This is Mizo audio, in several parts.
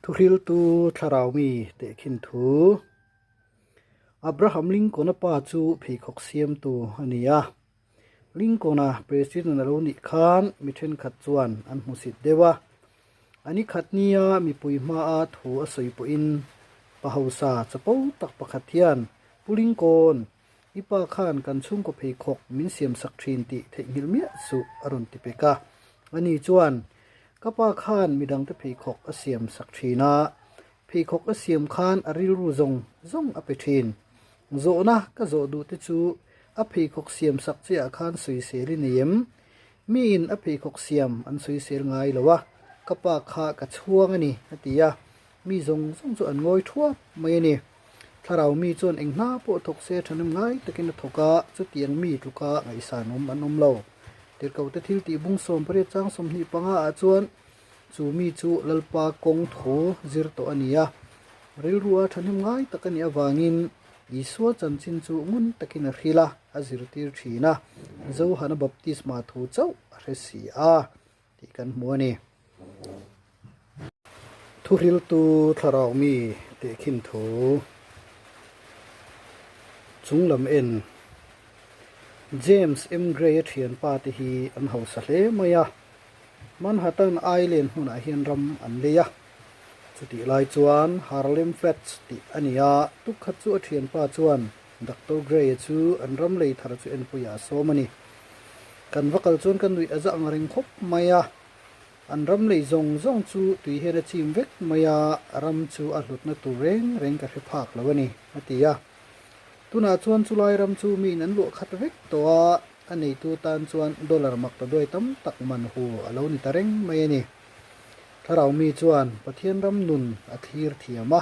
Thuhriltu thlarau mi tehkhin thu. Abraham Lincoln-a pa chu pheikhawk siamtu a ni a. Lincoln-a President a lo nih khan mi thenkhat chuan an hmusit deuh a. A ni khat nia mipui hmaa thu a sawi pawhin pa hausa chapo tak pakhat hian, Pu Lincoln, i pa khan kan chhungkaw pheikhawk min siamsak thin tih theihnghilh miah suh a rawn ti pek a. Ani chuan, Ka pa khan midangte pheikhawk a siamsak thin a, pheikhawk a siam khan a rilru zawng zawng a pe thin. Zawhna ka zawh duh te chu a pheikhawk siamsak chiah khan sawisel i nei em? Miin a pheikhawk siam an sawisel ngai lo a, ka pa kha ka chhuang a ni, a ti a. Mi zawng zawng chu an ngawi thuap mai a ni. Thlarau mi chuan eng hna pawh thawk se thahnem ngai takin a thawk a, chutiang mi tluka ngaihsanawm an awm lo. Tirhkohte thil tih bung 18 chang 25 ah chuan chu mi chu Lalpa kawng thu zir tawh a ni a. Rilrua thahnem ngai tak a nih avangin Isua chanchin chu ngun takin a hrilh a, a zirtir thin a, Johana baptisma thu chauh a hre si a tih kan hmu a ni. Thuhriltu thlarau mi tehkhin thu chunglam en James M. Gray-a thianpa te hi an hausa hle mai a, Manhattan Island hmunah hian ram an lei a. Chutih lai chuan Harlem Flats tih a ni a, tukkhat chu a thianpa chuan Doctor Gray-a chu an ram lei thar chu enpuiah a sawm a ni. Kan va kal chuan ka nuih a za ang reng khawp mai a, an ram lei zawng zawng chu tui hian a chim vek mai a, ram chu a hlutna tur reng reng ka hre phak lo a ni, a ti a. Tunah chuan chulai ram chu miin an luah khat vek tawh a, a neitu tan chuan dollar mak ta duai tam tak man hu a lo ni ta reng mai a ni. Thlarau mi chuan Pathian ram nun a thlir thiam a,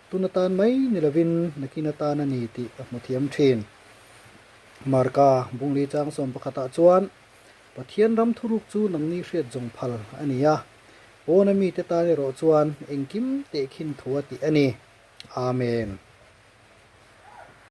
tun atan mai ni lovin nakin atan a ni tih a hmu thiam thin. Marka Bungli chang sawm pakhatah chuan Pathian ram thuruk chu nangni hriat zawng phal a ni a, pawna mite tan erawh chuan engkim tehkhin thu a tih a ni. Amen.